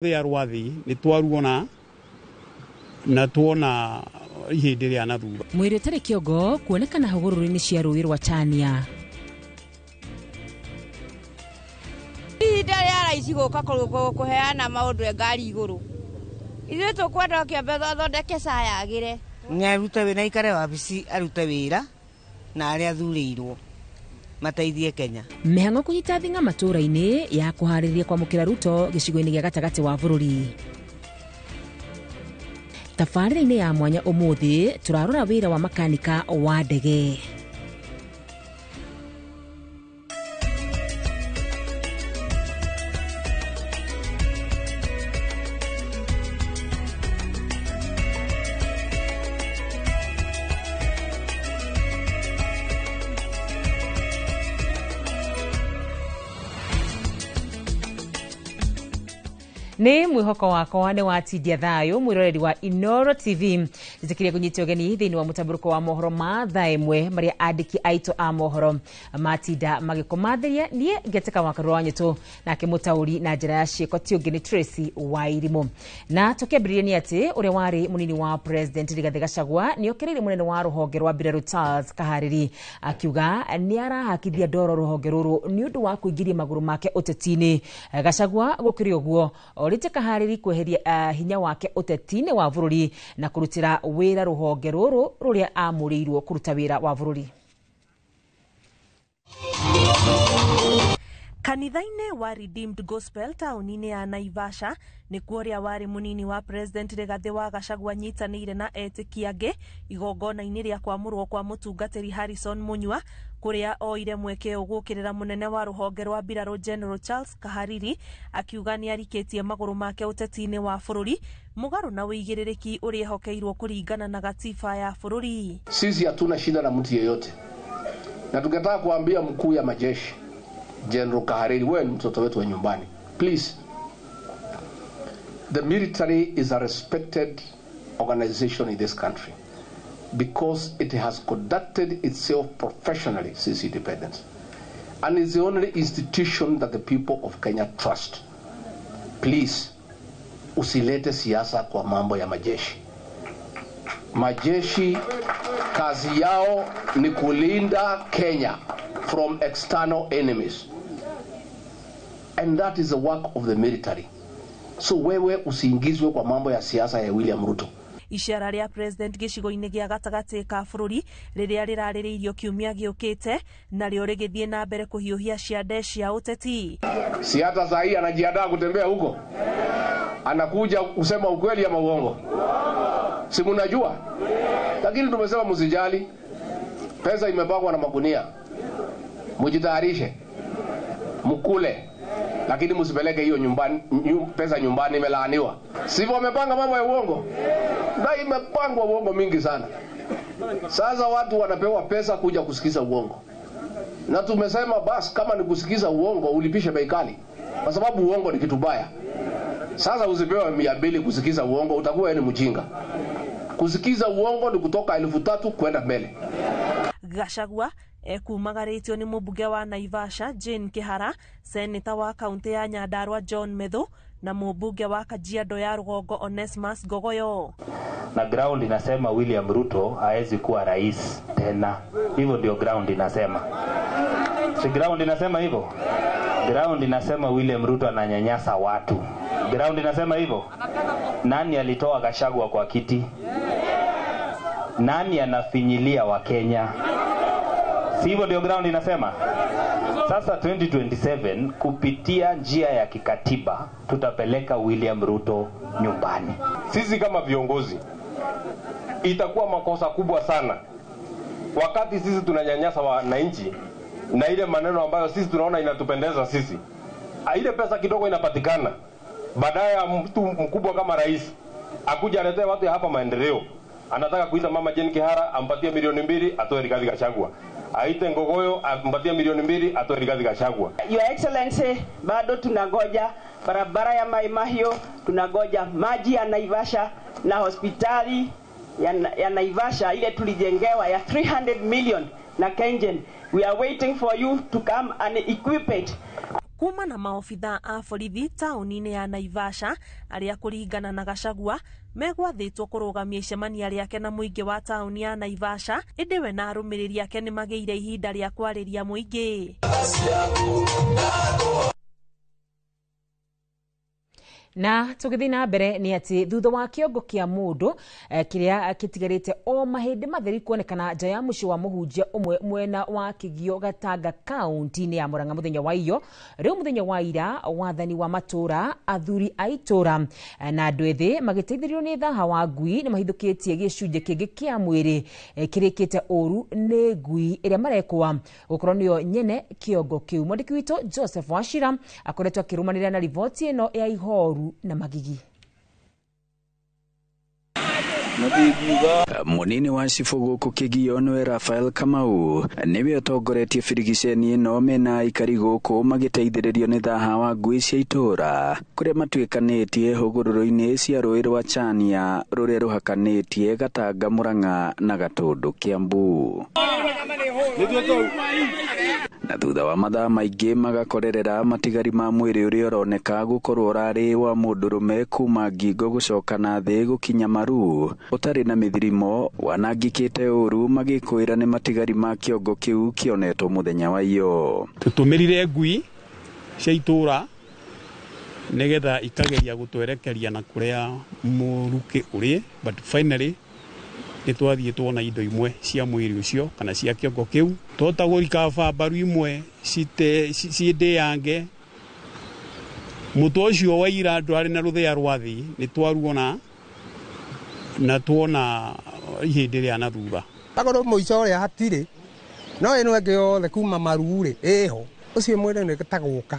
Rũthĩa rwa thĩ nĩ twaruona na tuona ihĩndĩ rĩa na thutha. Mwĩrĩ ũtarĩ kĩongo kuonekana hũgũrũrũ-inĩ cia rũĩ rwa Chania. Ihinda rĩa raici gũka kũheana maũndũ e ngari igũrũ. Ithuĩ tũkwenda kĩambe athondeke SHA yagĩre. Nĩ arute wĩra aikare wabici arute wĩra na arĩa athurĩirwo mateithie Kenya. Mĩhang'o kũnyita thing'a matũũra-inĩ ya kũharĩrĩria kwamũkĩra Ruto gĩcigo-inĩ gĩa gatagatĩ wa bũrũri. Tabarĩra-inĩ ya mwanya ũmũthĩ tũrarora wĩra wa makanika wa ndege. Nĩ mwĩhoko wakwa nĩ watindia thayũ mwĩroreri wa Inooro TV. Njĩtĩkĩria kũnyita ũgeni thĩinĩ wa mũtambũrũko wa mohoro ma thaa ĩmwe marĩa andĩki aitũ a mohoro matinda magĩkũmathĩria. Niĩ ngetĩka wa Karũa wa Nyũtũ, nake mũtaũri na njĩra ya ciĩko ti ũngĩ nĩ Tracy Wairimũ. Na tũkĩambĩrĩria nĩ atĩ ũrĩa warĩ mũnini wa President Rigathĩ Gachagua nĩ okĩrĩire mũnene wa rũhonge rwa mbirarũ Charles Kahariri akiuga nĩ arahakithia ndoro rũhonge rũrũ nĩ ũndũ wa kũingĩria magũrũ make ũteti-inĩ. Gachagua gũkĩrĩ ũguo orĩtie Kahariri kweheria hinya wake ũteti-inĩ wa bũrũri na kũrutĩra wĩra rũhonge rũrũ rũrĩa amũrĩirwo kũruta wĩra wa bũrũri. Kanitha-inĩ wa Redeemed Gospel taũni-inĩ ya Naivasha nĩkuo ũrĩa warĩ mũnini wa President Rigathĩ wa Gachagua anyitanĩire na etĩkia angĩ igongona-inĩ rĩa kwamũrwo kwa mũtungatĩri Harrison Munyua kũrĩa oire mweke ũyũ gũkĩrĩra mũnene wa rũhonge rwa mbirarũ General Charles Kahariri akiuga nĩ arikĩtie magũrũ make ũteti-inĩ wa bũrũri mũgarũ na ũigĩrĩrĩki ũrĩa ehokeirwo kũringana na gatiba ya bũrũri. Sisi hatuna shida na mtu yeyote, na tungetaka kuambia mkuu ya majeshi General Kahariri, wewe ni mtoto wetu wa nyumbani. Please, the military is a respected organization in this country because it has conducted itself professionally since independence and is the only institution that the people of Kenya trust. Please, usilete siasa kwa mambo ya majeshi. Majeshi kazi yao ni kulinda Kenya from external enemies, and that is the work of the military. So wewe usiingizwe kwa mambo ya siasa ya William Ruto. Icera rĩa President gĩcigo-inĩ gĩa gatagatĩ ka bũrũri rĩrĩa rĩrarĩrĩirio kiumia gĩũkĩte narĩo rĩgĩthiĩ na mbere kũhiũhia ciande cia ũteti. Si hata saa hii anajiandaa kutembea huko, anakuja kusema ukweli ama uongo? Si mnajua? Lakini tumesema msijali, pesa imepangwa na magunia, mujitayarishe mkule, lakini msipeleke hiyo nyumbani, pesa nyumbani, imelaaniwa. Sivyo wamepanga mambo ya uongo? Na imepangwa uongo mingi sana. Sasa watu wanapewa pesa kuja kusikiza uongo. Na tumesema bas, kama ni kusikiza uongo ulipishe bei kali, kwa sababu uongo ni kitu baya. Sasa usipewe 200 kusikiza uongo, utakuwa ni mjinga. Kusikiza uongo ni kutoka 3,000 kwenda mbele. Gachagua ekumagarĩtio nĩ mũmbunge wa Naivasha Jane Kihara, seneta wa kaunti ya Nyandarua John Methu na mũmbunge wa Kajiado ya Rũgongo Onesmus Ngogoyo. Na ground inasema William Ruto haezi kuwa rais tena. Hivyo ndio ground inasema. Si ground inasema hivyo? Ground inasema William Ruto ananyanyasa watu. Ground inasema hivyo? Nani alitoa Gachagua kwa kiti? Nani anafinyilia wa Kenya? Si hivyo ndio ground inasema? Sasa 2027 kupitia njia ya kikatiba tutapeleka William Ruto nyumbani. Sisi kama viongozi itakuwa makosa kubwa sana wakati sisi tunanyanyasa wananchi na ile maneno ambayo sisi tunaona inatupendeza sisi. Ile pesa kidogo inapatikana baadaye ya mtu mkubwa kama rais akuja aletee watu hapa maendeleo. Anataka kuita mama Jane Kihara ampatie 2 milioni atoe Rigathi Gachagua. Aite Ngogoyo ampatie 2 milioni atoe Rigathi Gachagua. Your Excellency, bado tunangoja barabara ya Mai Mahiu, tunangoja maji ya Naivasha na hospitali ya Naivasha ile tulijengewa ya 300 million na Kengen. We are waiting for you to come and equip it. Kuma na maobitha a borithi taũni-inĩ ya Naivasha arĩa kũringana na Gachagua megwathĩtwo kũrũgamia icemania rĩake na mũingĩ wa taũni ya Naivasha, ĩndĩ we na arũmĩrĩri ake nĩ magĩire ihinda rĩa kwarĩria mũingĩ. Na tũgĩthiĩ na mbere nĩ atĩ thutha wa kĩongo kĩa mũndũ kĩrĩa kĩtigarĩte o mahĩndĩ matheri kuonekana nja ya mũciĩ wa mũhunjia ũmwe mwena wa Kĩgio Gatanga kaunti-inĩ ya Murang'a mũthenya wa iyo, rĩu mũthenya wa ira wathani wa matũra, athuri a itũra na andũ ethĩ magĩteithĩrĩrio nĩ thaha wa ngui nĩ mahithũkĩtie gĩcunjĩ kĩngĩ kĩa mwĩrĩ kĩrĩkĩte ũru nĩ ngui ĩrĩa marekwa gũkorwo nĩyo nyene kĩongo kĩu. Mwandĩki witũ Joseph Wachira akoretwo akĩrũmanĩrĩra na riboti ĩno ya ihoru na magigi. Munini wa cibũ gũkũ Kĩgio nĩwe Rafael Kamau nĩwe ũtongoretie birigiceni ĩno mena aikari gũkũ magĩteithĩrĩrio nĩ thaha wa ngui cia itũra kũrĩa matuĩkanĩtie hũgũrũrũ-inĩ cia rũĩ rwa Chania rũrĩa rũhakanĩtie Gatanga Murang'a na Gatũndũ Kiambu. Na thutha wa mathaa maingĩ magakorerera matigari ma mwĩrĩ ũrĩa ũroneka gũkorwo ũrarĩ wa mũndũrũme kuma ngingo gũcoka na thĩ gũkinya maru ũtarĩ na mĩthirimo wanangĩkĩte ũru magĩkwĩra nĩ matigari ma kĩongo kĩu kĩonetwo mũthenya wa iyo. Tũtũmĩrire ngui cia itũra nĩgetha ikageria gũtwerekeria na kũrĩa mũrukĩ ũrĩ, but finally nĩ twathiĩ tuona indo imwe cia mwĩrĩ ũcio kana cia kĩongo kĩu, twahota gũrikaba mbaru imwe ciĩndĩange. Mũtwe ũcio wa ira ndwarĩ na rũthĩa rwa thĩ, nĩ twaruona na tuona ihĩndĩ rĩa na thutha. Akorwo mũico ũrĩa hatirĩ no ĩno ĩngĩ yothe kuma maru-rĩ ĩho, ũcio mwĩrĩ nĩ ta gũka,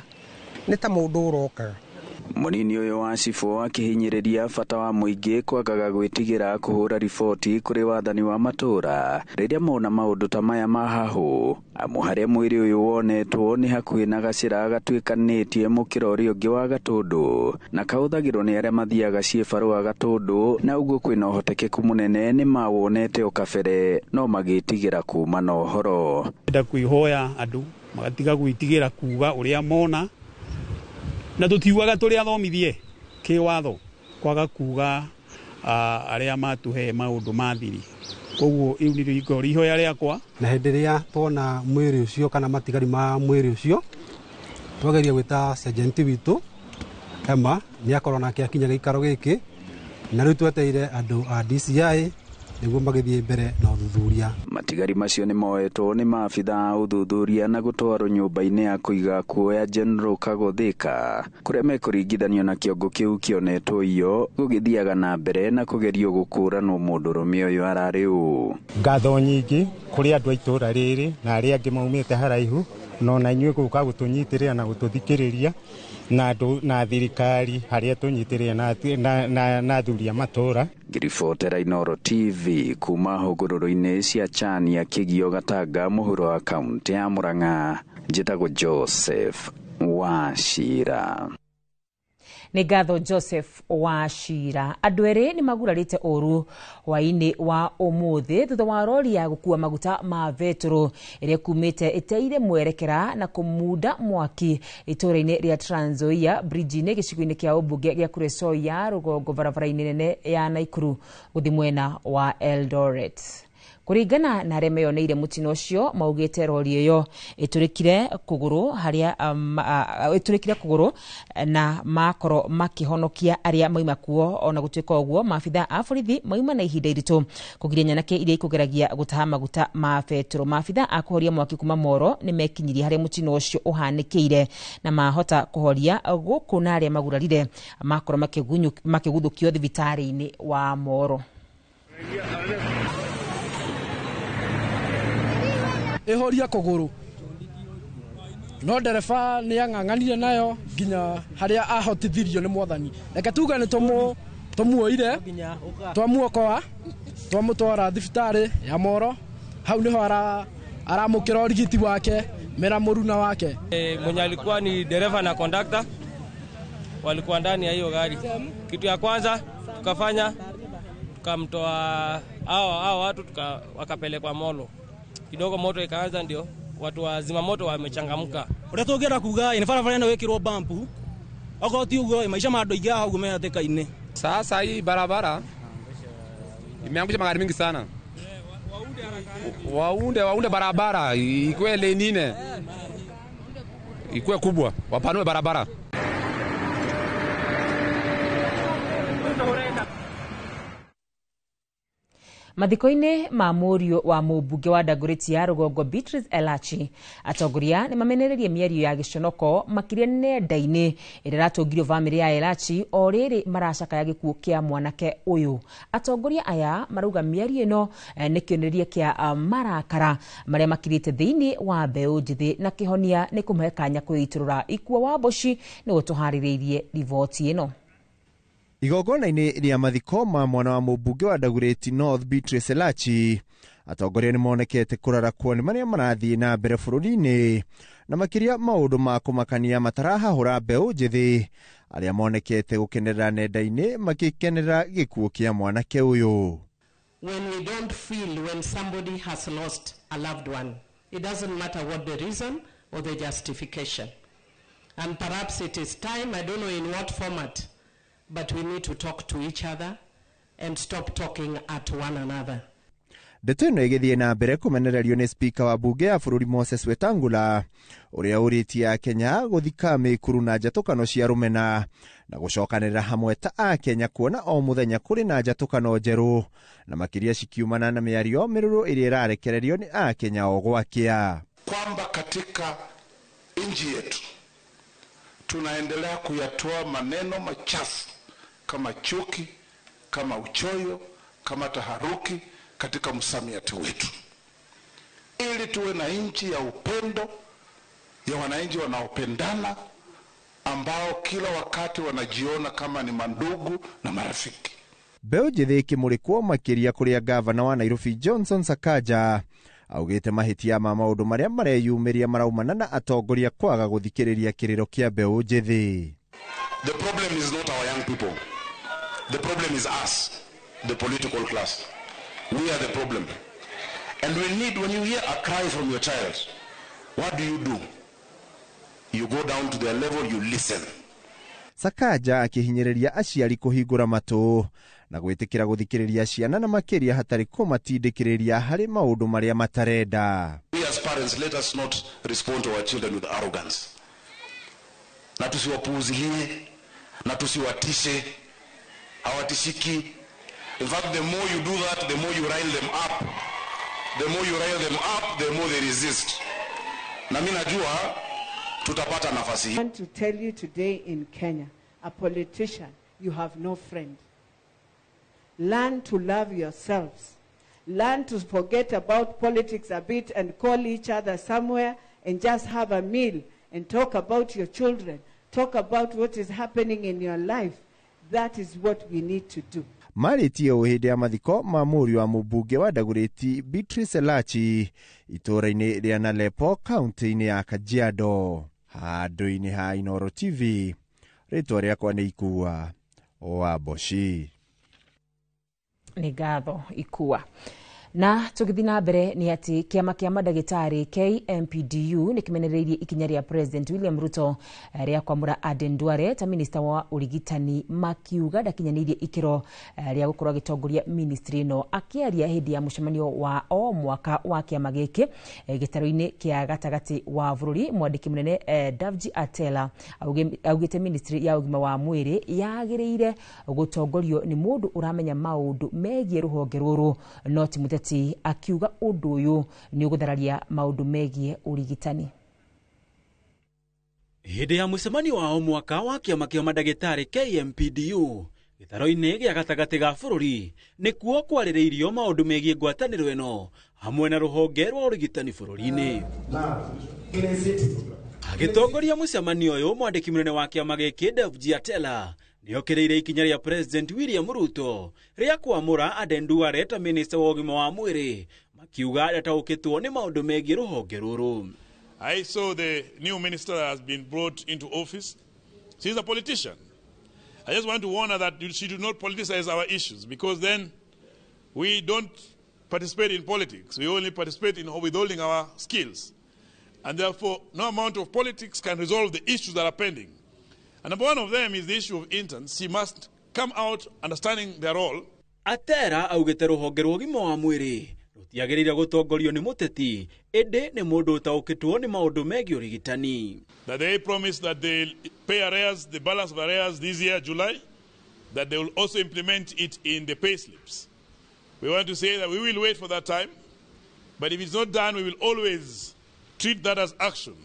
nĩ ta mũndũ ũrokaga. Mũnini ũyũ wa cibũ akĩhinyĩrĩria bata wa mũingĩ kwagaga gwĩtigĩra kũhũra riboti kũrĩ wathani wa matũra rĩrĩa mona maũndũ ta maya ma hahũ, amu harĩa mwĩrĩ ũyũ wonetwo nĩ hakuhĩ na gacĩra gatuĩkanĩtie mũkĩra ũrĩa ũngĩ wa Gatũndũ na kahũthagĩrwo nĩ arĩa mathiaga ciĩbarũa Gatũndũ, na ũguo kwĩna ũhotekeku mũnene nĩ mawonete o kabere no magĩtigĩra kuma na ũhoro. Enda kwĩhoya andũ magatiga gwĩtigĩra kuga ũrĩa mona, na tũtiugaga tũrĩ athomithie kĩwatho kwaga kuga arĩa matuhe maũndũ ma thiri. Koguo rĩu nĩrĩo ikorwo ihoya rĩakwa. Na hĩndĩ ĩrĩa tuona mwĩrĩ ũcio kana matigari ma mwĩrĩ ũcio twageria gwĩta sergeant witũ Emma, nĩ akorwo nake akinya gĩikaro gĩkĩ, na rĩu twetereire andũ a DCI nĩguo magĩthiĩ mbere na ũthuthuria. Matigari macio nĩ moetwo nĩ maabitha a ũthuthuria na gũtwarwo nyũmba-inĩ ya kũiga kuoya General Kagothika kũrĩa mekũringithanio na kĩongo kĩu kĩonetwo iyo gũgĩthiaga na mbere na kũgerio gũkũranwo mũndũrũme ũyũ ararĩ ũ. Ngatho nyingĩ kũrĩ andũ a itũra rĩrĩ na arĩa angĩ maumĩte haraihu, na ona inyuĩ gũka gũtũnyitĩrĩra na gũtũthikĩrĩria na andũ na thirikari harĩa tũnyitĩrĩra na athuri a matũra. Ngĩribotera Inooro TV kuma hũgũrũrũ-inĩ cia Chania Kĩgio Gatanga mũhuro wa kaunti ya Murang'a, njĩtagwo Joseph Wachira. Nĩ ngatho Joseph Wachira. Andũ erĩ nĩ magurarĩte ũru hwaĩ-inĩ wa ũmũthĩ thutha wa rori ya gũkua maguta ma betũrũ ĩrĩa kumĩte ĩteire mwerekera na kũmunda mwaki itũũra-inĩ rĩa Trans Nzoia bridge-inĩ gĩcigo-inĩ kĩa ũmbunge gĩa Kuresoi rũgongo barabara-inĩ nene ya Naikuru gũthiĩ mwena wa Eldoret. Kũringana na arĩa meyoneire mũtino ũcio maugĩte rori ĩyo ĩtũrĩkire kũgũrũ harĩa ĩtũrĩkire kũgũrũ na makorwo makĩhonokia arĩa mauma kuo. Ona gũtuĩka ũguo maabitha a borithi mauma na ihinda iritũ kũgiria nyanake iria ikũgeragia gũtaha maguta ma betũrũ. Maabitha a kũhoria mwaki kuma Moro nĩ mekinyirie harĩa mũtino ũcio ũhanĩkĩire na mahota kũhoria gũkũ na arĩa magurarire makorwo makĩguthũkio thibitarĩ-inĩ wa Moro. Ihoria kũgũrũ no ndereba nĩ ang'ang'anire nayo nginya harĩa ahotithirio nĩ mwathani. Reke tuge nĩ tũmuoire twamuokoa twamũtwara thibitarĩ ya Moro, hau nĩho aramũkĩra ũrigiti wake mena mũruna wake. Mwenye alikuwa ni dereva na kondakta walikuwa ndani ya hiyo gari. Kitu ya kwanza tukafanya tukamtoa hao watu wakapelekwa Molo. Kidogo moto ikaanza, ndio watu wa zimamoto wamechangamka. Ũrĩa tũngĩenda kuga nĩ barabara ĩno ĩkĩrwo bampu, okorwo ti ũguo maisha ma andũ aingĩ haha ũguo me hatĩka-inĩ. Sasa hii barabara imeangusha magari mingi sana. Waunde barabara ikuwe lane nne, ikuwe kubwa, wapanue barabara. Mathiko-inĩ ma mũriũ wa mũmbunge wa Dagoretti ya rũgongo Beatrice Elachi, atongoria nĩ mamenereirie mĩario ya gĩconoko makĩria nenda-inĩ ĩrĩa ĩratũngirio bamĩrĩ ya Elachi o rĩrĩ maracakaya gĩkuũ kĩa mwanake ũyũ. Atongoria aya marauga mĩario ĩno nĩ kĩonereria kĩa marakara marĩa makirĩte thĩinĩ wa mbeũ njĩthĩ na kĩhonia nĩ kũmahe kanya kwĩitũrũra. Ikua wa Mboci nĩwe tũharĩrĩirie riboti ĩno. Igongona-inĩ rĩa mathiko ma mwana wa mũmbunge wa Dagoretti North Beatrice Elachi, atongoria nĩ monekete kũrarakwo nĩ marĩa marathiĩ na mbere bũrũri-inĩ na makĩria maũndũ ma kũmakania matarahahũra mbeũ njĩthĩ arĩa monekete gũkenerera nenda-inĩ makĩkenerera gĩkuũ kĩa mwanake ũyũ. When we don't feel when somebody has lost a loved one, it doesn't matter what the reason or the justification. And perhaps it is time, I don't know in what format, but we need to talk to each other and stop talking at one another. Ndeto ĩno ĩgĩthiĩ na mbere kũmenererio nĩ spika wa bunge ya bũrũri Moses Wetangula ũrĩa ũrĩtie Akenya gũthika mĩkuru na njatũkano cia rũmena na gũcokanĩrĩra hamwe ta Akenya kuona o mũthenya kũrĩ na njatũkano njerũ na makĩria cikiumana na mĩario mĩrũrũ ĩrĩa ĩrarekererio nĩ Akenya o gwakĩa. Kwamba katika nchi yetu tunaendelea kuyatoa maneno machafu kama chuki, kama uchoyo, kama taharuki katika msamiati wetu, ili tuwe na nchi ya upendo, ya wananchi wanaopendana, ambao kila wakati wanajiona kama ni mandugu na marafiki. Mbeũ njĩthĩ ĩkĩmũrĩkwo makĩria kũrĩa gavana wa Nairobi Johnson Sakaja augĩte mahĩtia ma maũndũ marĩa mareyumĩria maraumana na atongoria kwaga gũthikĩrĩria kĩrĩro kĩa mbeũ njĩthĩ. The problem is not our young people. The problem is us, the political class. We are the problem. And we need, when you hear a cry from your child, what do you do? You go down to their level, you listen. Sakaja akĩhinyĩrĩria aciari kũhingũra matũ na gwĩtĩkĩra gũthikĩrĩria ciana na makĩria hatarĩ kũmatindĩkĩrĩria harĩ maũndũ marĩa matarenda. We as parents, let us not respond to our children with arrogance. Na tusiwapuuzilie, na tusiwatishe, hawatishiki. In fact, the more you do that, the more you rile them up. The more you rile them up, the more they resist. Na mimi najua tutapata nafasi hii. I want to tell you today in Kenya, a politician, you have no friend. Learn to love yourselves. Learn to forget about politics a bit and call each other somewhere and just have a meal and talk about your children. Talk about what is happening in your life. That is what we need to do. Marĩtie ũũ hĩndĩ ya mathiko ma mũriũ wa mũmbunge wa Dagoretti Beatrice Elachi itũũra-inĩ rĩa Nalepo kaunti-inĩ ya Kajiado. Handũ-inĩ ha Inooro TV, rĩtwa rĩakwa nĩ Ikua wa Mboci. Nĩ ngatho Ikua. Na tũgĩthiĩ na mbere nĩ atĩ kĩama kĩa mandagĩtarĩ KMPDU nĩ kĩmenereirie ikinya rĩa President William Ruto rĩa kwamũra Aden Duale ta minista wa ũrigitani, makiuga ndakinyanĩirie ikĩro rĩa gũkorwo agĩtongoria ministry ĩno. Akĩaria hĩndĩ ya mũcemanio wa o mwaka wa kĩama gĩkĩ gĩtarũ-inĩ kĩa gatagatĩ wa bũrũri, mwandĩki mũnene Davji Atela augĩte ministry ya ũgima wa mwĩrĩ yagĩrĩire gũtongorio nĩ mũndũ ũramenya maũndũ megiĩ rũhonge rũrũ no ti mũteti, akiuga ũndũ ũyũ nĩ ũgũthararia maũndũ megiĩ ũrigitani. Hĩndĩ ya mũcemanio wa o mwaka wa kĩama kĩa mandagĩtarĩ KMPDU gĩtaro-inĩ gĩa gatagatĩ ga bũrũri nĩkuo kwarĩrĩirio maũndũ megiĩ ngwatanĩro ĩno hamwe na rũhonge rwa ũrigitani bũrũri-inĩ. Agĩtongoria mũcemanio ũyũ, mwandĩki mũnene wa kĩama gĩkĩ Davji Atela nĩokĩrĩire ikinya rĩa President William Ruto rĩa kwamũra Aden Duale ta minista wa ũgima wa mwĩrĩ, makiuga ndataũkĩtwo nĩ maũndũ megiĩ rũhonge rũrũ. I saw the new minister that has been brought into office. She's a politician. I just want to warn her that she should not politicize our issues, because then we don't participate in politics. We only participate in withholding our skills. And therefore, no amount of politics can resolve the issues that are pending. And number one of them is the issue of interns. She must come out understanding their role. Atera augĩte rũhonge rwa ũgima wa mwĩrĩ rũtiagĩrĩire gũtongorio nĩ mũteti ĩndĩ nĩ mũndũ ũtaũkĩtwo nĩ maũndũ megiĩ ũrigitani. That they promise that they'll pay arrears, the balance of arrears this year, July, that they will also implement it in the pay slips. We want to say that we will wait for that time, but if it's not done, we will always treat that as action,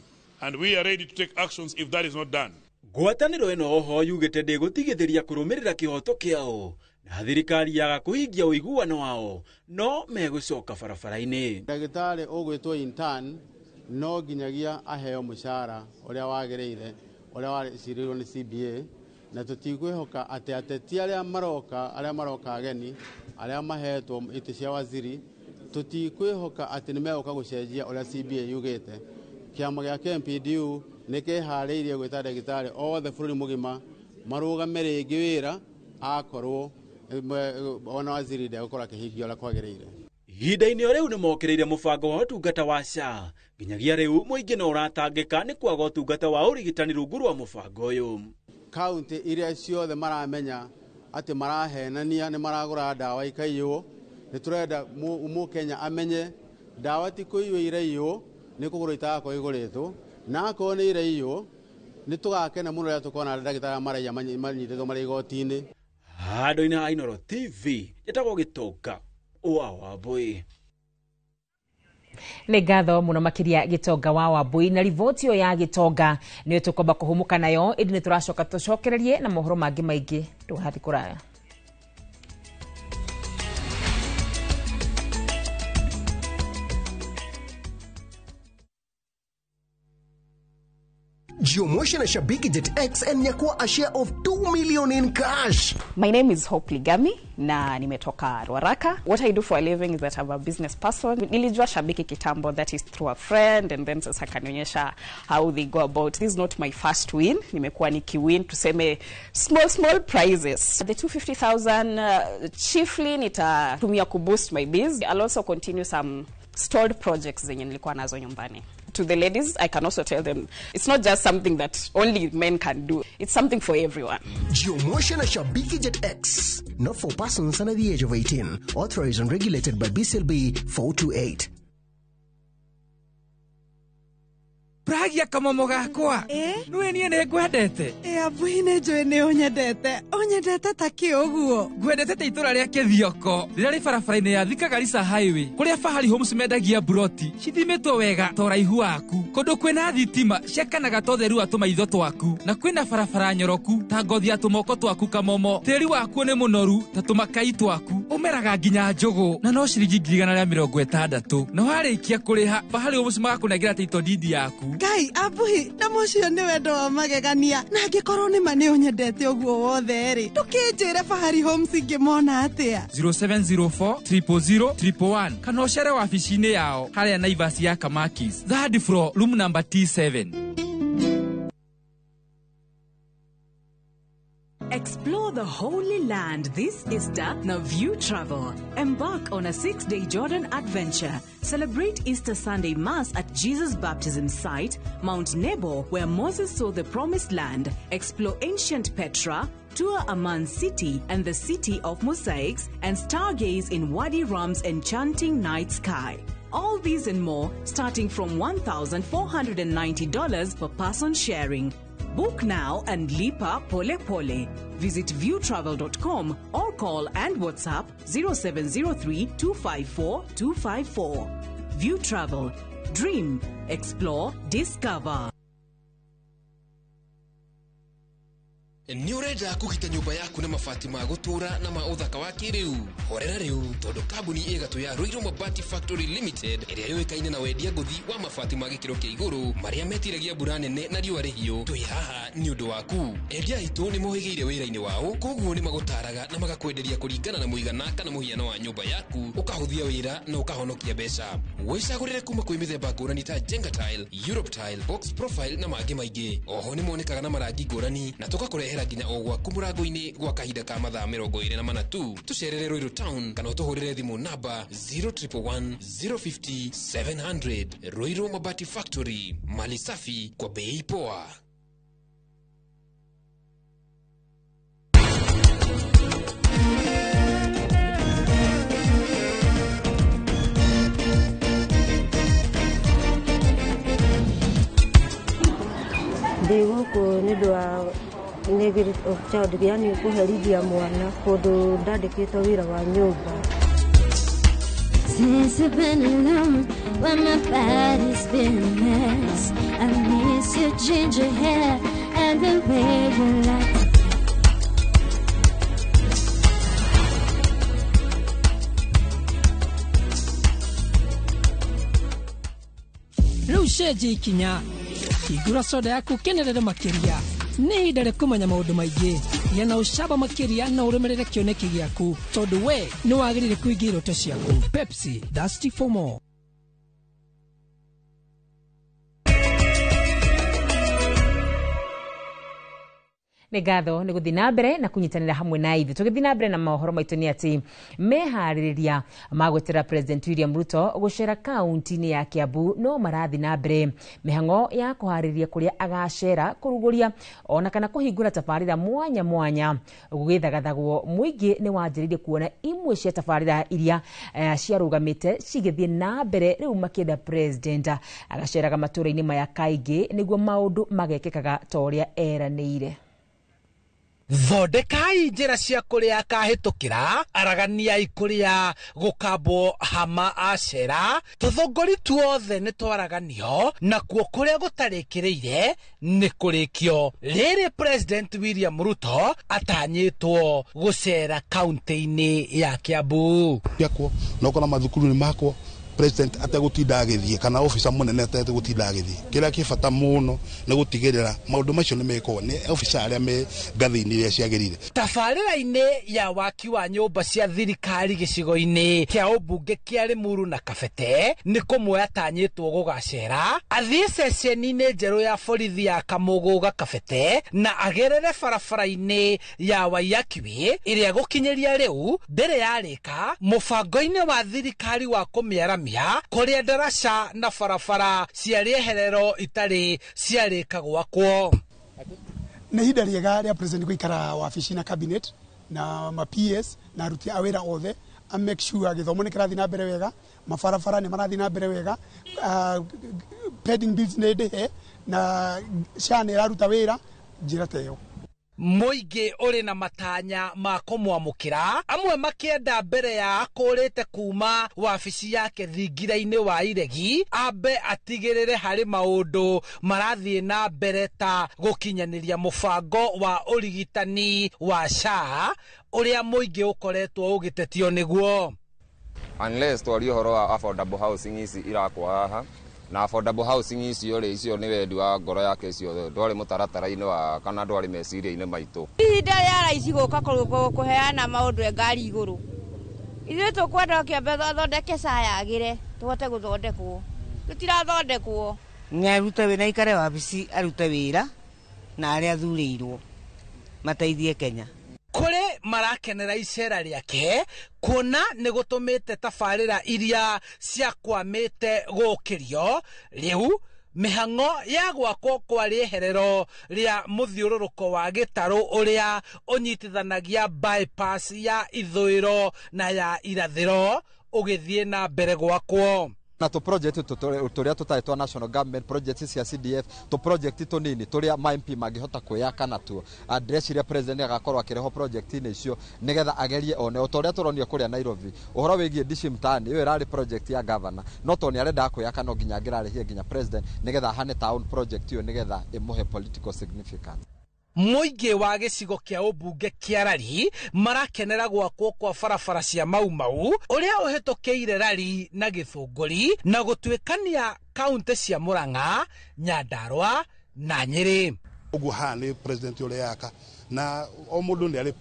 and we are ready to take actions if that is not done. Ngwatanĩro ĩno oho yugĩte ndĩgũtigithĩria kũrũmĩrĩra kĩhoto kĩao na thirikari yaga kũhingia ũiguano wao no megũcoka barabara-inĩ. Ndagĩtarĩ ũgwĩtwo intern no nginyagia aheo mũcara ũrĩa wagĩrĩire ũrĩa wacirĩirwo nĩ CBA, na tũtikwĩhoka atĩ ateti arĩa maroka ageni arĩa mahetwo itĩ cia waziri tũtikwĩhoka atĩ nĩ megũka gũcenjia ũrĩa CBA yugĩte. Kĩama gĩa KMPDU nĩ kĩharĩirie gwĩta ndagĩtarĩ othe bũrũri mũgima marũgame rĩngĩ wĩra akorwo ona waziri ndegũkorwo akĩhingia ũrĩa kwagĩrĩire. Ihinda-inĩ o rĩu nĩ mokĩrĩire mũbango wa ũtungata wa SHA. Nginyagia rĩu mũingĩ no ũratangĩka nĩ kwaga ũtungata wa ũrigitani rungu rwa mũbango ũyũ. Kaunti iria ciothe maramenya atĩ marahenania nĩ maragũra ndawa ikaiywo, nĩ tũrenda mũkenya amenye ndawa ti kũiywo iraiywo, nĩ kũgũrwo itagakorwo igũrĩtwo, na akorwo nĩ iraiywo nĩ tũgakena mũno rĩrĩa tũkona ndagĩtarĩ maraiya manyitĩtwo marĩ igoti-inĩ. Handũ-inĩ ha Inooro TV njĩtagwo Gĩtonga wa Wambui. Nĩ ngatho mũno makĩria Gĩtonga wa Wambui, na riboti ĩyo ya Gĩtonga nĩyo tũkwamba kũhũmũka nayo, ĩndĩ nĩ tũracoka tũcokererie na mohoro mangĩ maingĩ. Ndũgathiĩ kũraya. Jiomotion na Shabiki Jet X and nyakua a share of 2 million in cash. My name is Hope Ligami na nimetoka Ruaraka. What I do for a living is that I'm a business person. Nilijua Shabiki kitambo, that is through a friend, and then sasa kanionyesha how they go about. This is not my first win. Nimekuwa nikiwin tuseme small prizes. The 250,000 chiefly nitatumia kuboost my biz. I'll also continue some stalled projects zenye nilikuwa nazo nyumbani. To the ladies, I can also tell them it's not just something that only men can do. It's something for everyone. Jiomotion na Shabiki Jet X. Not for persons under the age of 18. Authorized and regulated by BCLB 428. Pragia kamomo gakwa. Nĩwe niĩ nĩ ngwendete. Abuhi nĩ njũĩ nĩ ũnyendete. Ũnyendete ta kĩ ũguo? Ngwendete ta itũra rĩa Kĩthioko rĩrĩa rĩ barabara-inĩ ya Thika Garissa Highway kũrĩa Fahari Homes mendagia buroti cithimĩtwo wega ta ũraihu waku, kũndũ kwĩna thitima ciakanaga ta ũtheru wa tũmaitho twaku, na kwĩna barabara nyoroku ta ngothi ya tũmoko twaku kamomo. Tĩri wakuo nĩ mũnoru ta tũmakai twaku, ũmeraga nginya njũgũ na no ciringi 160,000. Na warĩkia kũrĩha Fahari Homes magakũnengera title deed yaku. Ngai abuhi na mũcio nĩ wendo wa magegania, na angĩkorwo nĩ ma nĩ ũnyendete ũguo wothe rĩ, ndũkĩnjĩre Fahari Homes ingĩmona atĩa? 0704 000 111 kana ũcere wabici-inĩ yao harĩa Naivas ya Kamakis, third floor, room number T7. Explore the Holy Land this Easter na View Travel. Embark on a 6-day Jordan adventure. Celebrate Easter Sunday Mass at Jesus' baptism site, Mount Nebo, where Moses saw the Promised Land. Explore ancient Petra, tour Amman City and the City of Mosaics, and stargaze in Wadi Rum's enchanting night sky. All these and more, starting from $1,490 per person sharing. Book now and lipa pole pole. Visit viewtravel.com or call and WhatsApp 0703 254 254. View Travel. Dream, explore, discover. Nĩ ũrenda kũgita nyũmba yaku na mabati ma gũtũũra na ma ũthaka wa kĩrĩu? Horera rĩu tondũ kambuni ĩgatũ ya Ruiru Mabati Factory Limited ĩrĩa yũĩkaine na wendia ngũthi wa mabati ma gĩkĩro kĩa igũrũ marĩa metiragia mbura nene na riũa rĩhiũ, twĩ haha nĩ ũndũ waku. Endia aitũ nĩ mohĩgĩire wĩra-inĩ wao, koguo nĩ magũtaraga na magakwenderia kũringana na mũigana kana mũhiano wa nyũmba yaku, ũkahũthia wĩra na ũkahonokia mbeca. Wĩcagũrĩre kuma kwĩ mĩthemba ngũrani ta Jenga Tile, Europe Tile, Box Profile na mangĩ maingĩ. Oho nĩ monekaga na marangi ngũrani na tũgakũrehe Tũgũkũrehera nginya o gwaku mũrango-inĩ gwa kahinda ka mathaa 24 tu. Tũcerere Ruiru Town kana ũtũhũrĩre thimũ namba 0111 050 700. Ruiru Mabati Factory, mali safi kwa bei poa. Ndĩ gũkũ nĩ ũndũ wa negative of child, yani kũherithia mwana kũndũ ndandĩkĩtwo wĩra wa nyũmba. Since I've been alone, when my body's been a mess, I miss your ginger hair and the way you like. Rĩu cenjia ikinya, hingũra soda yaku kenerere makĩria. Nĩ ihinda rĩa kũmenya maũndũ maingĩ. Gĩa na ũcamba makĩria na ũrũmĩrĩre kĩoneki gĩaku, tondũ we nĩ wagĩrĩire kũingĩra iroto ciaku. Pepsi, thirsty for more. Nĩ ngatho nĩ gũthiĩ na mbere na kũnyitanĩra hamwe na ithuĩ. Tũgĩthiĩ na mbere na mohoro maitũ nĩ atĩ meharĩrĩria ma gwetera President William Ruto gũcera kaunti-inĩ ya Kiambu no marathiĩ na mbere. Mĩhang'o ya kũharĩrĩria kũrĩa agacera, kũrugũria ona kana kũhingũra tabarĩra mwanya mwanya gũgĩthagathagwo. Mũingĩ nĩ wanjĩrĩirie kuona imwe cia tabarĩra iria ciarũgamĩte cigĩthiĩ na mbere, rĩu makĩenda President agaceraga matũũra-inĩ maya kaingĩ nĩguo maũndũ magekĩkaga ta ũrĩa eranĩire. Thondekai njĩra cia kũrĩa akahĩtũkĩra, araganiai kũrĩa gũkambwo hama acera, tũthũngũri tuothe nĩ twaraganio, nakuo kũrĩa gũtarĩkĩrĩire nĩ kũrĩkio. Rĩrĩ President William Ruto atanyĩtwo gũcera kaunti-inĩ ya Kiambu. Yakwo no kona mathukuru nĩ makwo president ategũtinda agĩthiĩ kana officer mũnene ategũtinda agĩthiĩ. Kĩrĩa kĩ bata mũno nĩ gũtigĩrĩra maũndũ macio nĩ mekwo nĩ officer arĩa me ngathĩ-inĩ iria ciagĩrĩire. Tabarĩra-inĩ ya waki wa nyũmba cia thirikari gĩcigo-inĩ kĩa ũmbunge kĩa Limuru na Kabete nĩ kũmwe atanyĩtwo gũgacera, athiĩ ceceni-inĩ njerũ ya borithi ya Kamũgũga Kabete na agerere barabara-inĩ ya Waiyaki ĩrĩa gũkinyĩria rĩu ndĩrĩ yarĩka mũbango-inĩ wa thirikari wa kũmĩaramia kũrĩa ndaraca na barabara cia rĩeherero itarĩ ciarĩka gwakwo. Nĩ ihinda rĩega rĩa president gũikara wabici na cabinet na ma PS na aruti a wĩra othe, a make sure gĩthomo nĩ kĩrathiĩ na mbere wega, mabarabara nĩ marathiĩ na mbere wega, pending bills nĩ ndĩhe na SHA nĩ ĩraruta wĩra, njĩra ta ĩyo. Mũingĩ ũrĩ na matanya ma kũmwamũkĩra, amwe makĩenda mbere ya akũrĩte kuma wabici yake thingira-inĩ wa Iregi ambe atigĩrĩre harĩ maũndũ marathiĩ na mbere ta gũkinyanĩria mũbango wa ũrigitani wa SHA ũrĩa mũingĩ ũkoretwo ũgĩtetio nĩguo. Unless twarie ũhoro wa affordable housing ici irakwo haha, na affordable housing icio rĩ, icio nĩ wendi wa ngoro yake, icio ndwarĩ mũtaratara-inĩ wa kana ndwarĩ meciria-inĩ maitũ. Ihinda rĩa raici gũka kũheana maũndũ e ngari igũrũ, ithuĩ tũkwenda kĩambe athondeke SHA yagĩre tũhote gũthondekwo, tũtirathondekwo. Nĩ arute wĩra, aikare wabici arute wĩra na arĩa athurĩirwo mateithie Kenya. Kũrĩ marakenera icera rĩake kuona nĩ gũtũmĩte tabarĩra iria ciakwamĩte gũkĩrio rĩu mĩhang'o ya gwakwo kwa rĩeherero rĩa mũthiũrũrũko wa gĩtarũ ũrĩa ũnyitithanagia bypass ya ithũĩro na ya irathĩro ũgĩthiĩ na mbere gwakwo. Na tũ project tũrĩa tũtarĩ twa national government project cia CDF, tũ project tũnini tũrĩa ma MP mangĩhota kwĩyaka natuo. Ndĩreciria president agakorwo akĩrehwo project-inĩ icio nĩgetha agerie one o ta ũrĩa tũronio kũrĩa Nairobi ũhoro wĩgiĩ Dishi Mtaani. Ĩyo ĩrarĩ project ya governor, no tondũ nĩarendaga kwĩyaka no nginya angĩrarĩhie nginya president nĩgetha ahane town project ĩyo nĩgetha ĩmũhe political significance. Mũingĩ wa gĩcigo kĩa ũmbunge kĩa Rari marakenera gwakwo kwa barabara cia Mau Mau ũrĩa ũhĩtũkĩire Rari na Gĩthũngũri na gũtuĩkania kaunti cia Murang'a, Nyandarua na Nyĩrĩ. Ũguo haha nĩ president ũrĩa yaka na o mũndũ nĩ arĩ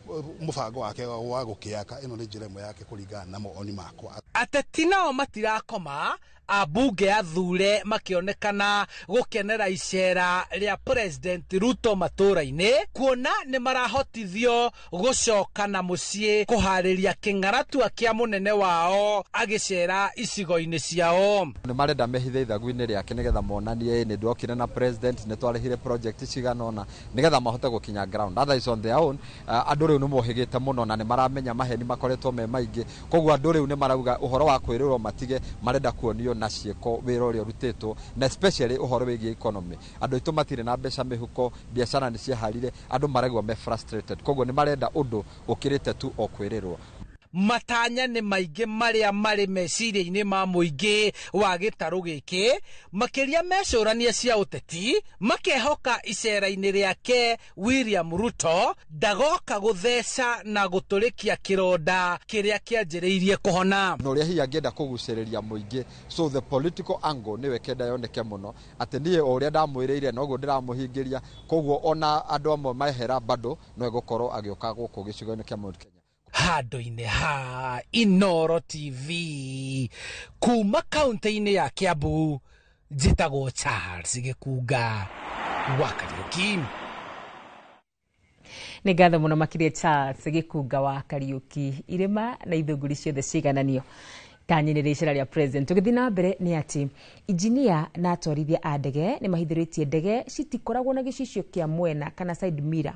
mũbango wake wa gũkĩaka, ĩno nĩ njĩra ĩmwe yake kũringana na mawoni makwa. Ateti nao matirakoma Ambunge athure makĩonekana gũkenera icera rĩa President Ruto matũra-inĩ, kuona nĩ marahotithio gũcoka na mũciĩ kũharĩria kĩng'aratua kĩa mũnene wao agĩcera icigo-inĩ ciao. Nĩ marenda mehithe ithagu-inĩ rĩake nĩgetha monanie nĩ ndokire na president, nĩ twarĩhire project cigana ũna nĩgetha mahote gũkinya ground. Others on their own, andũ rĩu nĩ mohĩgĩte mũno na nĩ maramenya maheni makoretwo me maingĩ, koguo andũ rĩu nĩ marauga ũhoro wa kwĩrĩrwo matige, marenda kuonio na ciĩko wĩra ũrĩa ũrutĩtwo, na especially ũhoro wĩgiĩ economy. Andũ aitũ matirĩ na mbeca mĩhuko, biacara nĩ ciaharire, andũ maraigua me frustrated, koguo nĩ marenda ũndũ ũkĩrĩte tu o kwĩrĩrwo. Matanya nĩ maingĩ marĩa marĩ meciria-inĩ ma mũingĩ wa gĩtarũ gĩkĩ, makĩria mecũrania cia ũteti, makehoka icera-inĩ rĩake William Ruto ndagoka gũtheca na gũtũrĩkia kĩronda kĩrĩa kĩanjĩrĩirie kũhona. Na ũrĩa hihi angĩenda kũgucĩrĩria mũingĩ, so the political angle nĩwe kenda yoneke mũno atĩ niĩ o ũrĩa ndamwĩrĩire noguo ndĩramũhingĩria, koguo ona andũ amwe mehera bado no egũkorwo agĩũka gũkũ gĩcigo-inĩ kĩa Mount Kenya. Handũ-inĩ ha Inooro TV kuma kaunti-inĩ ya Kiambu, njĩtagwo Charles Gĩkunga wa Kariuki. Nĩ ngatho mũno makĩria Charles Gĩkunga wa Kariuki. Irĩma na ithũngũri ciothe cigananio tanyinĩ icera rĩa president. Tũgĩthiĩ na mbere nĩ atĩ injinia na atwarithia a ndege nĩ mahithũrĩtie ndege citikoragwo na gĩcicio kĩa mwena kana side mirror.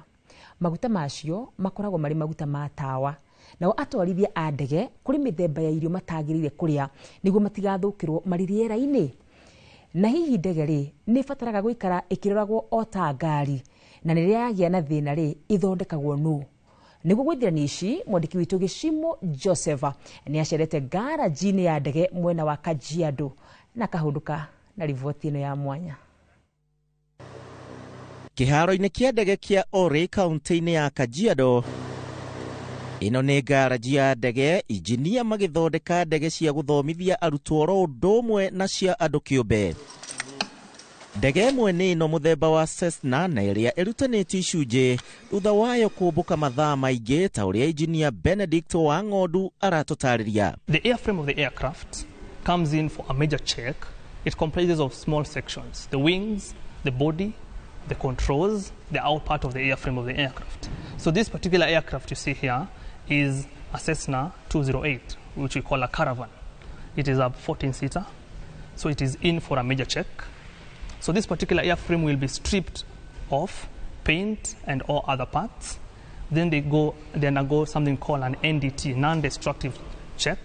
Maguta macio makoragwo marĩ maguta ma tawa. Nao atwarithia a ndege kũrĩ mĩthemba ya irio matagĩrĩire kũrĩa nĩguo matigathũkĩrwo marĩ rĩera-inĩ. Na hihi ndege rĩ nĩ ĩbataraga gũikara ĩkĩroragwo o ta ngari, na rĩrĩa yagĩa na thĩna rĩ ĩthondekagwo nũ? Nĩguo gwĩthirania ici, mwandĩki witũ Gĩcimo Joseph nĩ acerete ngaranji-inĩ ya ndege mwena wa Kajiado na akahũndũka na riboti ĩno ya mwanya. Kĩharo-inĩ kĩa ndege kĩa Ore kaunti-inĩ ya Kajiado, ĩno nĩ ngaranji ya ndege, injinia magĩthondeka ndege cia gũthomithia arutwo oro ũndũ ũmwe na cia andũ kĩũmbe. Ndege ĩmwe nĩ ĩno mũthemba wa Cessna na ĩrĩa ĩrutanĩtio icunjĩ thutha wayo kũmbũka mathaa maingĩ ta ũrĩa injinia Benedict wa Ng'ondu aratũtarĩria. The airframe of the aircraft comes in for a major check. It comprises of small sections, the wings, the body, the controls, the out part of the airframe of the aircraft. So this particular aircraft you see here is a Cessna 208, which we call a caravan. It is a 14-seater, so it is in for a major check. So this particular airframe will be stripped off, paint and all other parts. Then they undergo something called an NDT, non-destructive check,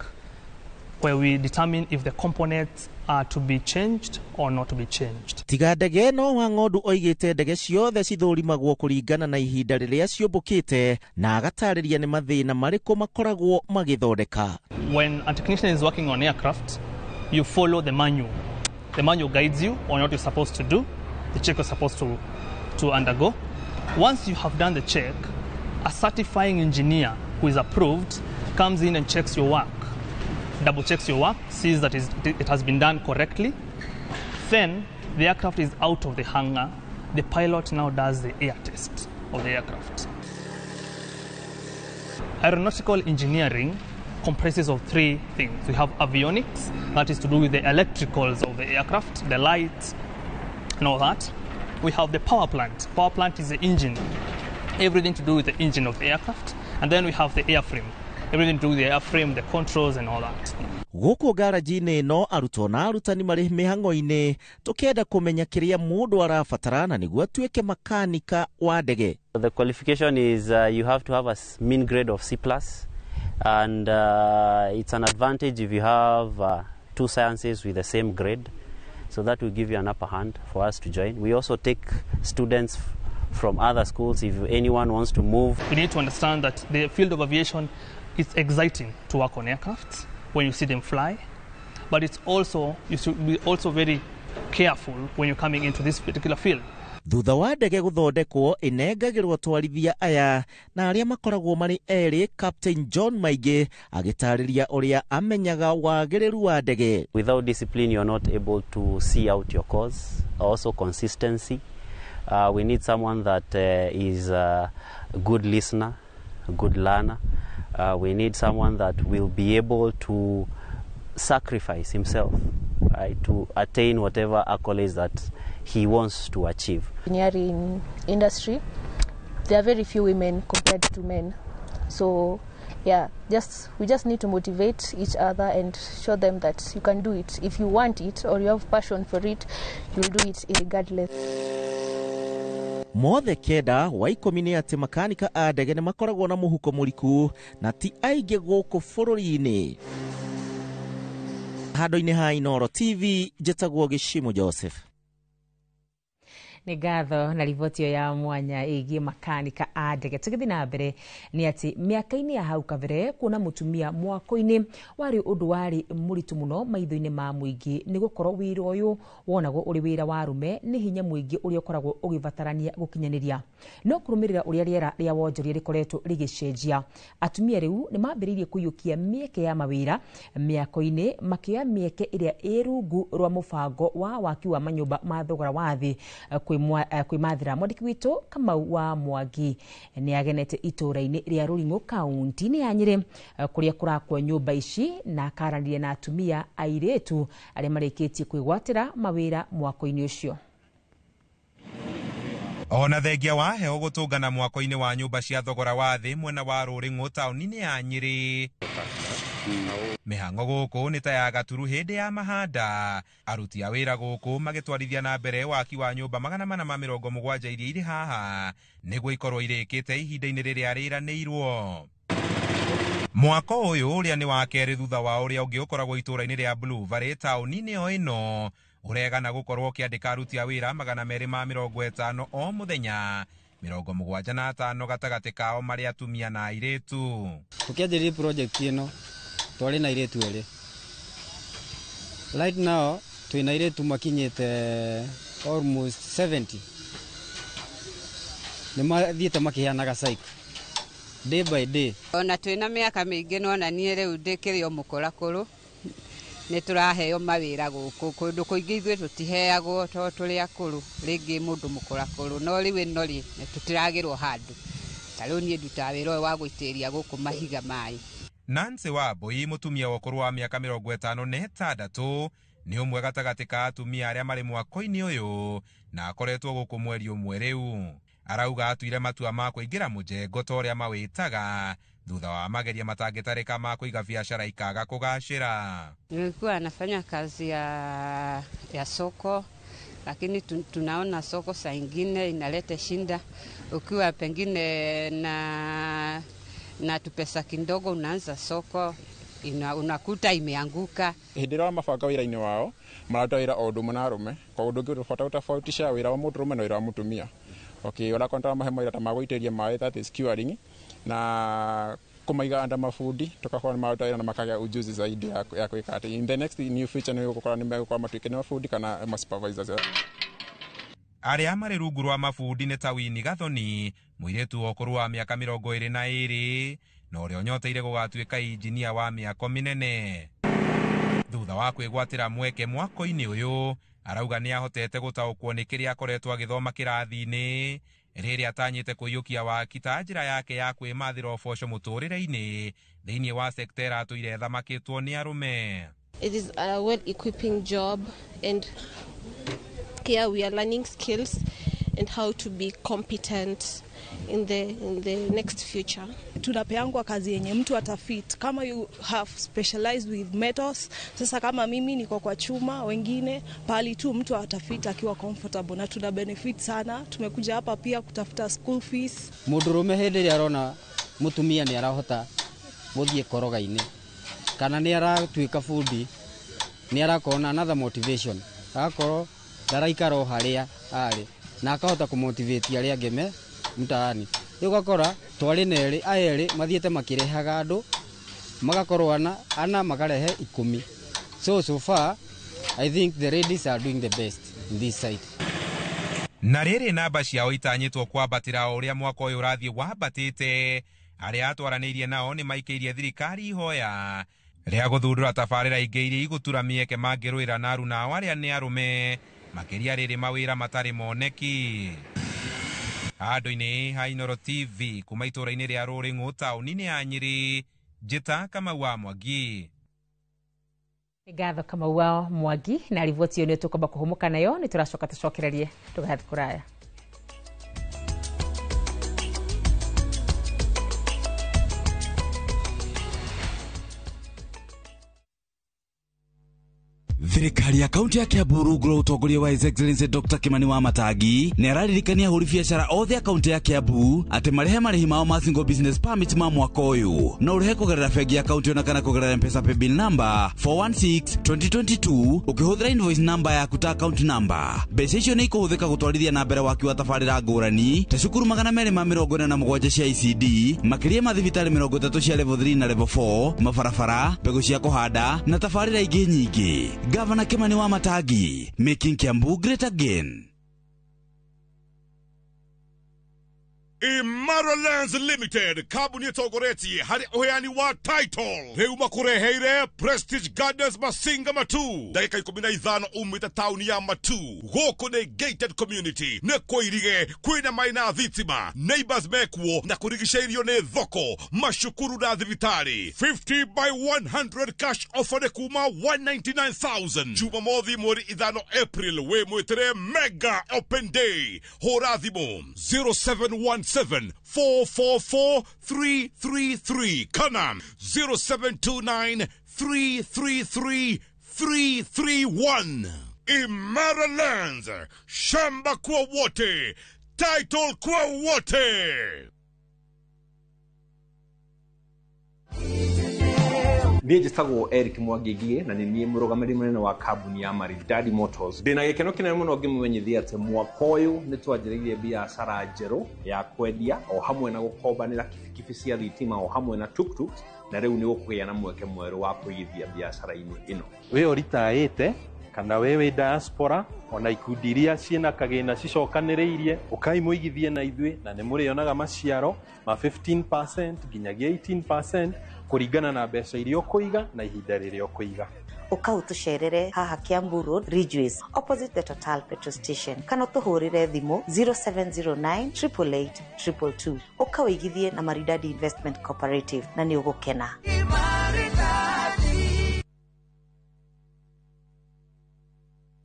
where we determine if the components are to be changed or not to be changed. Tiga ndege ĩno wa Ng'ondu oigĩte ndege ciothe cithũrimagwo kũringana na ihinda rĩrĩa ciũmbũkĩte na agatarĩria nĩ mathĩna marĩkũ makoragwo magĩthondeka. When a technician is working on aircraft, you follow the manual. The manual guides you on what you're supposed to do, the check you're supposed to undergo. Once you have done the check, a certifying engineer who is approved comes in and checks your work, double checks your work, sees that it has been done correctly. Then the aircraft is out of the hangar. The pilot now does the air test of the aircraft. Aeronautical engineering comprises of three things. We have avionics, that is to do with the electricals of the aircraft, the lights and all that. We have the power plant. Power plant is the engine, everything to do with the engine of the aircraft. And then we have the airframe, everything to do with the airframe, the controls and all that. Gũkũ ngaranji-inĩ ĩno arutwo na arutani marĩ mĩhang'o-inĩ tũkĩenda kũmenya kĩrĩa mũndũ arabatara na nĩguo atuĩke makanika wa ndege. The qualification is you have to have a mean grade of C+, and it's an advantage if you have two sciences with the same grade, so that will give you an upper hand for us to join. We also take students from other schools if anyone wants to move. We need to understand that the field of aviation is exciting to work on aircrafts when you see them fly, but it's also, you should be also very careful when you're coming into this particular field. Thutha wa ndege gũthondekwo ĩnengagĩrwo atwarithia aya na arĩa makoragwo marĩ erĩ, Captain John Maingĩ agĩtarĩria ũrĩa amenyaga wagĩrĩru wa ndege. Without discipline you're not able to see out your course. Also consistency. We need someone that is a good listener, a good learner. We need someone that will be able to sacrifice himself. to attain whatever accolades that he wants to achieve. Engineering industry, there are very few women compared to men. So yeah, we just need to motivate each other and show them that you can do it. If you want it or you have passion for it, you'll do it regardless. Mothe kenda wa 10 nĩ atĩ makanika a ndege nĩ makoragwo na mũhuko mũriku na ti aingĩ gũkũ bũrũri-inĩ. Handũ-inĩ ha Inooro TV njĩtagwo Gĩcimu Joseph. Nĩ ngatho na riboti ya mwanya ĩgiĩ makanika a ndege. Tũgĩthiĩ na mbere nĩ atĩ mĩaka-inĩ ya hau kabere kuona mũtumia mwako-inĩ warĩ ũndũ warĩ mũritũ mũno maitho-inĩ ma mũingĩ, nĩ gũkorwo wĩra ũyũ wonagwo ũrĩ wĩra wa arũme nĩ hinya mũingĩ ũrĩa ũkoragwo ũgĩbatarania gũkinyanĩria. No kũrũmĩrĩra ũrĩa rĩera rĩa wonjoria rĩkoretwo rĩgĩcenjia, atumia rĩu nĩ mambĩrĩirie kũiyũkia mĩeke ya mawĩra mĩako-inĩ, makĩoya mĩeke ĩrĩa ĩ rungu rwa mũbango wa waki wa manyũmba ma thogora wa thĩ kwĩmathĩra. Mwandĩki witũ Kamau wa Mwangi nĩ agenete itũũra-inĩ rĩa Rũring'ũ kaunti-inĩ ya Nyĩrĩ kũrĩa kũrakwo nyũmba ici, na akaranĩria na atumia airĩtu arĩa marĩkĩtie kwĩgwatĩra mawĩra mwako-inĩ ũcio. Ona thengia wa heho gũtũngana mwako-inĩ wa nyũmba cia thogora wa thĩ mwena wa Rũring'ũ taũni-inĩ ya Nyĩrĩ. Mĩhang'o gũkũ nĩ ta ya gaturu hĩndĩ ya mahanda. Aruti a wĩra gũkũ magĩtwarithia na mbere waki wa nyũmba 470 iria irĩ haha nĩguo ikorwo irĩkĩte ihinda-inĩ rĩrĩa rĩranĩirwo. Mwako ũyũ ũrĩa nĩ wa kerĩ thutha wa ũrĩa ũngĩ ũkoragwo itũũra-inĩ rĩa Blue Valley taũni-inĩ o ĩno ũregana gũkorwo ũkĩandĩka aruti a wĩra 250 o mũthenya, 75 gatagatĩ kao marĩ atumia na airĩtu. Tũkĩanjĩrĩria project ĩno twarĩ na airĩtu erĩ. Right now twĩna airĩtu makinyĩte almost 70. Nĩ mathiĩte makĩheanaga psych day by day. Ona twĩna mĩaka mĩingĩ no na niĩ rĩu ndĩkĩrĩ o mũkũrakũrũ, nĩ tũraheo mawĩra gũkũ. Kũndũ kũingĩ ithuĩ tũtiheagwo tondũ tũrĩ akũrũ, rĩngĩ mũndũ mũkũrakũrũ, no rĩu ĩno rĩ tũtiragĩrwo handũ. Ta rĩu niĩ ndutaga wĩra ũyũ wa gũitĩrĩria gũkũ mahiga maĩ. Nancy Wambui, mũtumia wa ũkũrũ wa mĩaka 56, nĩ ũmwe gatagatĩ ka atumia arĩa marĩ mwako-inĩ ũyũ na akoretwo gũkũ mweri ũmwe rĩu. Arauga atuire matua ma kũingĩra mũjengo ta ũrĩa mawĩtaga thutha wa mageria matangĩtarĩka ma kũiga biacara ikaga kũgacĩra. Nilikuwa nafanya kazi ya soko, lakini tunaona soko saa ingine inaleta shinda. Ukiwa pengine na tupesa kidogo unaanza soko unakuta imeanguka. Hĩndĩ ĩrĩa mabanga wĩra-inĩ wao mararuta wĩra o ũndũ ũmwe na arũme, koguo ndũngĩhota gũtofautisha wĩra wa mũndũrũme na wĩra wa mũtumia. Okay, ona kontra mahe mawĩra ta ma gũitĩrĩria maĩ, that is curing, na kũmaiga under mabundi tugakorwo nĩ maruta wĩra na makagĩa ujuzi zaidi ya gwĩka atĩ in the next new future nĩ gũkorwo nĩ megũkorwo matuĩke nĩ mabundi kana ma supervisors. Arĩa marĩ rungu rwa mabundi nĩ ta Winnie Gathoni, mũirĩtu wa ũkũrũ wa mĩaka 22, na ũrĩa ũnyoteire gũgatuĩka injinia wa mĩako mĩnene. Thutha wa kwĩgwatĩra mweke mwako-inĩ ũyũ, arauga nĩ ahotete gũtaũkwo nĩ kĩrĩa akoretwo agĩthoma kĩrathi-inĩ rĩrĩa atanyĩte kũiyũkia waki ta njĩra yake ya kwĩmathĩra ũboco mũtũrĩre-inĩ thĩinĩ wa sekta ĩratũire ĩthamakĩtwo nĩ arũme. It is a well-equipping job, and here we are learning skills and how to be competent in the next future. Tunapeangwa kazi yenye mtu atafit. Kama you have specialized with metals, sasa kama mimi niko kwa chuma, wengine pali tu mtu atafit akiwa comfortable, na tuna benefit sana. Tumekuja hapa pia kutafuta school fees. Mũndũrũme hĩndĩ ĩrĩa arona mũtumia nĩ arahota gũthiĩ koroga-inĩ kana nĩ aratuĩka bundi, nĩ arakorwo na another motivation, agakorwo ndaraikara o harĩa arĩ na akahota kũmotivate arĩa angĩ me mtaani. Rĩu ũgakora twarĩ na erĩ, aya erĩ mathiĩte makĩrehaga andũ magakorwo ana makarehe 10. So far I think the ladies are doing the best in this site. Na rĩrĩ namba ciao itanyĩtwo kwambatĩra o ũrĩa mwaka ũyũ ũrathiĩ wambatĩte, arĩa atwaranĩirie nao nĩ maikĩirie thirikari ihoya rĩa gũthundũra tabarĩra ingĩ iria igũtura mĩeke mangĩrũĩra na aruna ao arĩa nĩ arũme, makĩria rĩrĩ mawĩra matarĩ moneki. Handũ-inĩ ha Inooro TV kuma itũũra-inĩ rĩa Rũring'ũ taũni-inĩ ya Nyĩrĩ, njĩta Kamau wa Mwangi. Ngatho Kamau wa Mwangi na riboti ĩyo nĩ tũkwamba kũhũmũka nayo, nĩ tũracoka tũcokererie, ndũgathiĩ kũraya. Thirikari ya kaunti ya Kiambu rungu rwa ũtongoria wa His Excellency Dr. Kimani wa Matangi nĩ araririkania ahũri biacara othe a kaunti ya Kiambu atĩ marĩhe marĩhi mao ma single business permit ma mwaka ũyũ. No ũrĩhe kũgerera bengi ya kaunti ona kana kũgerera M-Pesa paybill number 416 2022 ũkĩhũthĩra invoice number yaku ta account number. Mbeca icio nĩ ikũhũthĩka gũtwarithia na mbere waki wa tabarĩra ngũrani ta cukuru 247 cia ECD, makĩria ma thibitarĩ 30 cia level 3 na level 4, mabarabara, mbegũ cia kũhanda na tabarĩra ingĩ nyingĩ. Gavana Kimani wa Matangi, making Kiambu great again. Imara Lands Limited, kambuni ĩtongoretie harĩ ũheani wa title, rĩu makũreheire Prestige Gardens Masinga Matu, ndagĩka 15 umĩte taũni ya Matu. Gũkũ nĩ gated community, nĩ kũirige, kwĩna maĩ na thitima, neighbors mekuo na kũrigicĩirio nĩ thoko, macukuru na thibitarĩ. 50 by 100 cash offer nĩ kuma 199,000. Jumamothi mweri 5 April wĩ mwĩtĩre mega open day. Hũra thimũ 0717 444 333 kana 0729 333 331. Imara Lands, shamba kwa wote, title kwa wote. Niĩ njĩtagwo Eric Mwangi Ngigĩ na nĩ niĩ mũrũgamĩrĩri mũnene wa kambuni ya Maridadi Motors. Ndĩna gĩkeno kĩnene mũno ngĩmũmenyithia atĩ mwaka ũyũ nĩ twanjĩrĩirie biacara njerũ ya kwendia o hamwe na gũkombanĩra kibikibi cia thitima o hamwe na tuktuks, na rĩu nĩ gũkũgĩa na mweke mwerũ wa kũigithia biacara-inĩ ĩno. Wĩ ũritaĩte kana we wĩ diaspora, ona ikundi iria ciĩna kagĩna cicokanĩrĩirie, ũkai mũigithie na ithuĩ na nĩ mũrĩonaga maciaro ma 15% nginyagia 18% kũringana na mbeca iria ũkũiga na ihinda rĩrĩa ũkũiga. Ũka ũtũcerere haha Kiambu Road, Ridgeways, opposite the Total petrol station, kana ũtũhũrĩre thimũ 0709 888 222. Ũka ũigithie na Maridadi Investment Cooperative na nĩ ũgũkena.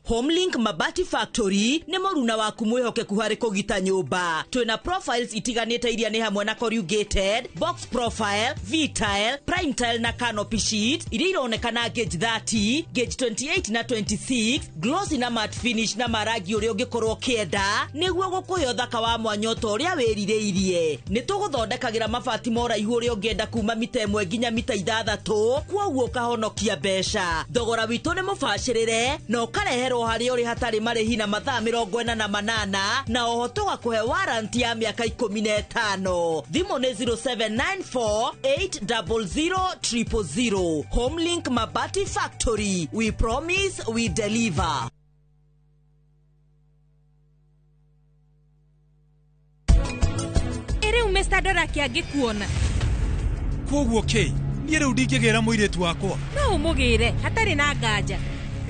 Homelink Mabati Factory nĩ mũruna waku mwĩhokeku harĩ kũgita nyũmba. Twĩna profiles itiganĩte iria nĩ hamwe na corrugated, box profile, V-tile, prime tile na canopy sheet iria ironekana gauge 30, gauge 28 na 26, glossy na matte finish na marangi ũrĩa ũngĩkorwo ũkĩenda nĩguo gũkũhe ũthaka wa mwanya ta ũrĩa wĩrirĩirie. Nĩ tũgũthondekagĩra mabati ma ũraihu ũrĩa ũngĩenda kuma mita 1 nginya mita 6, kwoguo ũkahonokia mbeca. Thogora witũ nĩ mũbacĩrĩre na ũkareherwo harĩa ũrĩ hatarĩ marĩhi na mathaa 48 na oho tũgakũhe warranty ya mĩaka 15. Thimũ nĩ 0794 800 000. Homelink Mabati Factory, we promise we deliver. Ĩrĩu Mr. Doraki angĩkuona. Kwoguo kĩ niĩ rĩu ndingĩgĩra mũirĩtu wakwa? No ũmũgĩre hatarĩ na nganja.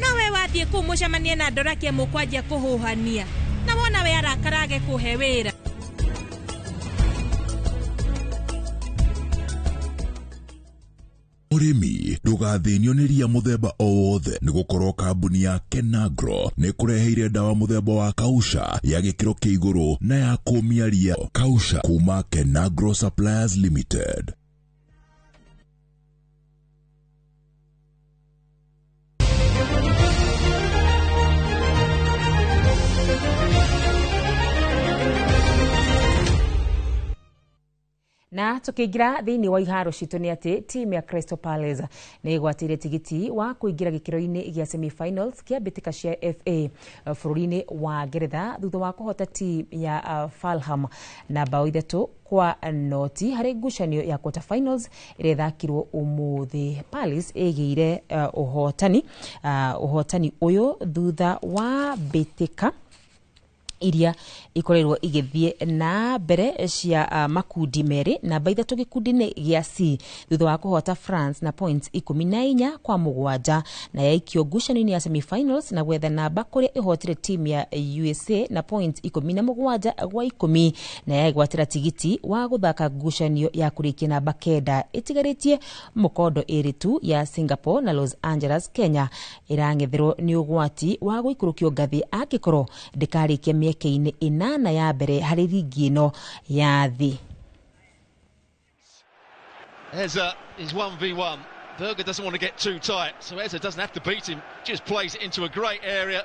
No we wathiĩ kũu mũcemanie na Doraki mũkwanjia kũhũhania, na wona we arakarage kũhe wĩra. Ũrĩmi ndũgathĩnio nĩ ria mũthemba o wothe, nĩ gũkorwo kambuni ya Kenagro nĩ kũreheire ndawa mũthemba wa kausha ya gĩkĩro kĩa igũrũ na ya kũmia ria. Kausha kuma Kenagro Suppliers Limited. Na tukiingira thiini wa iharo citũ nĩ atĩ timu ya Crystal Palace nĩ ĩgwatĩire tigiti wa kũingĩra gĩkĩro-inĩ gĩa semi-finals kĩa mbĩtĩka cia FA bũrũri-inĩ wa Ngeretha thutha wa kũhota timu ya Fulham na bao 3-0 harĩ ngucanio ya quarter finals ĩrĩa ĩthakirwo ũmũthĩ. Palace ĩgĩire ũhotani ũyũ thutha wa mbĩtĩka Iria ikoretwo igĩthiĩ na mbere cia makundi merĩ, namba 3 gĩkundi-inĩ gĩa C thutha wa kũhota France na points 14-7, na yaikio ngucanio-inĩ ya semifinals na gwetha namba kũrĩa ĩhotire timu ya USA na points 17-10, na yagwatĩra tigiti wa gũthaka ngucanio ya kũrĩkia namba 9 ĩtigarĩtie mũkondo ĩrĩ tu ya Singapore na Los Angeles. Kenya ĩrang'etherwo nĩ ũgwati wa gũikũrũkio ngathĩ angĩkorwo ndĩkarĩkia mĩeke-inĩ 8 ya mbere harĩ rigi ĩno ya thĩ. Eza is 1v1. Berger doesn't want to get too tight, so Eza doesn't have to beat him, just plays it into a great area.